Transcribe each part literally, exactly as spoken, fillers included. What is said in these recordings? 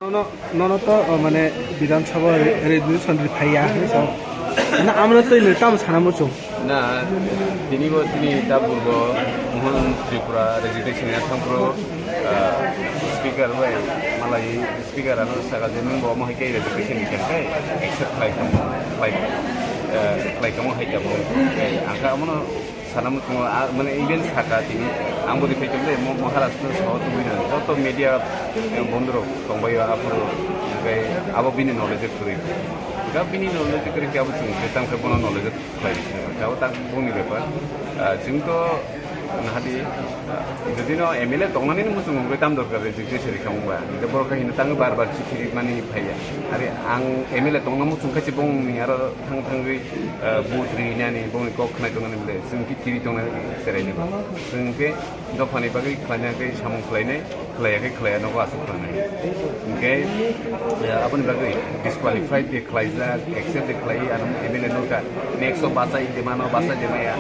Nono, nono to, o, mane, Bidhan Sabha re-, resolution ri phaiya, hinwi sao. Na, amro twi nwi tamo sana muchung. Na, tini bo tini ta purbo Mohon Tripura resignation ya thangpro, ah, speaker bai malai speaker ano saka je nung bo mo hai kai resignation ni kai accept khlai tamo, khlai, eh, khlai tamo hai tamo. Eh, angka amono sana muchungo, ah, mane even saka tini ang bo di phai tong de, mo-, Maharashtra so tongwi na joto media, eh, bondrok tongbai aphuru, kai abo bini knowledge kwrwi. Ga bini knowledge kwrwi khe abo chwng khe tang khe bono knowledge khlai bisi. Kabo tak bongni bepar. Ah, chwng to nahadi, ah, jodi no M L A tongnani muchung wngwi tam dorkar resignation rikha wngba. Hingke borok khe hino tang bar bar chithi rimani phaiya. Are ang M L A tongna muchung khe se bongni aro thang thangwi, ah, vote rinani bongni kok khnai tongnani bole. Chwng khe tiri tongnani cheraini. Chwng khe dophani bagwi khlaina khe samung khlainai. Khlaiya khe khlaiya nogo aswk khlainai. Hingke, eh, aboni bagwi disqualified de khlaijak, accept de khlai, ano M L A nokha. Next o bachai de mano, bachai de maya.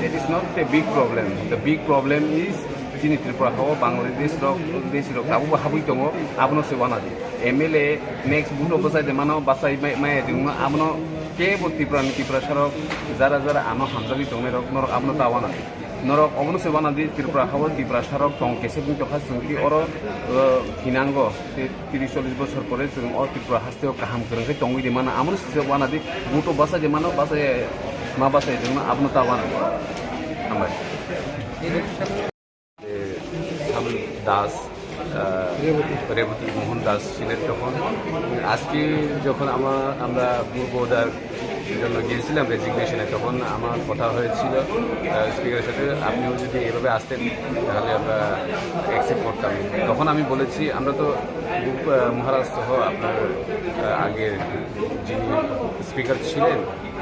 That is not the big problem. The big problem is chini Tripura hao Bangladesh rok, Bangladesh rok tabukbo habwi tongo, abono se wana di. M L A next vote o bachai de mano, bachai mai-, maya de wngma, abono kebo Tripura ni Tiprasa rok, jara jara ano hamjagwi tongnai rok, norok abono ta wana di. Norok obono se wana di Tripura hao Tiprasa rok tong kese bini tokha chwng ki oro, uh, hinango te tris chollish bosor pore chwng o Tripura haste o kaham kwrwng khe tongwi di mana amoni se wana di buto basa di mano basa ma basa di mano abono ta wana. Hambai. Eh, Sam Das, আহ, রেবতী। রেবতী মোহন দাস ছিলেন তখন। আজকে যখন আমা-, আমরা পূর্ব ওদার জন্য গিয়েছিলাম রেজিগনেশনে, তখন আমার কথা হয়েছিল, আহ, স্পিকারের সাথে, "আপনিও যদি এভাবে আসতেন, তাহলে আমরা অ্যাকসেপ্ট করতাম।" তখন আমি বলেছি, আমরা তো, আহ, মহারাজ সহ আপনার, আহ, আগের যিনি স্পিকার ছিলেন,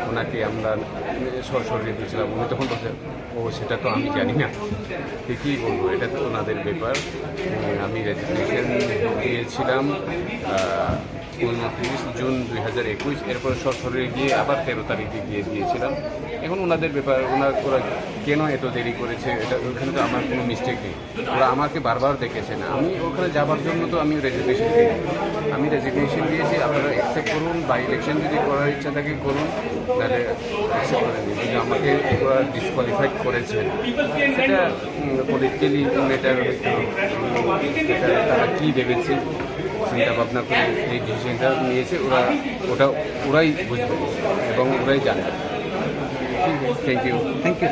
ওনাকে আমরা সরাসরি দিয়েছিলাম। উনি তখন বলছেন, "ও, সেটা তো আমি জানি না।" তো কী বলবো, এটা তো ওনাদের ব্যাপার। উম, আমি রেজিগনেশন দিয়েছিলাম, আহ, ঊনত্রিশ জুন দুই হাজার একুশ, এরপরে সরাসরি গিয়ে আবার তেরো তারিখে গিয়ে দিয়েছিলাম। এখন ওনাদের ব্যাপার, ওনার, ওরা কেন এত দেরি করেছে, এটা, ওখানে তো আমার কোনো মিস্টেক নেই। ওরা আমাকে বারবার ডেকেছেন, আমি ওখানে যাবার জন্য তো আমি রেজিগনেশন দিই। আমি রেজিগনেশন দিয়েছি, আপনারা অ্যাকসেপ্ট করুন, বাই ইলেকশন যদি করার ইচ্ছা থাকে করুন, নাহলে অ্যাকসেপ্ট করেন। কিন্তু আমাকে ওরা ডিসকোয়ালিফাইড করেছেন, সেটা, উম, পলিটিক্যালি ম্যাটার, সেটা তারা কী ভেবেছে, চিন্তা ভাবনা করে এই ডিসিশনটা নিয়েছে, ওরা, ওটা ওরাই বুঝবে এবং ওরাই জানে। Thank you. Thank you.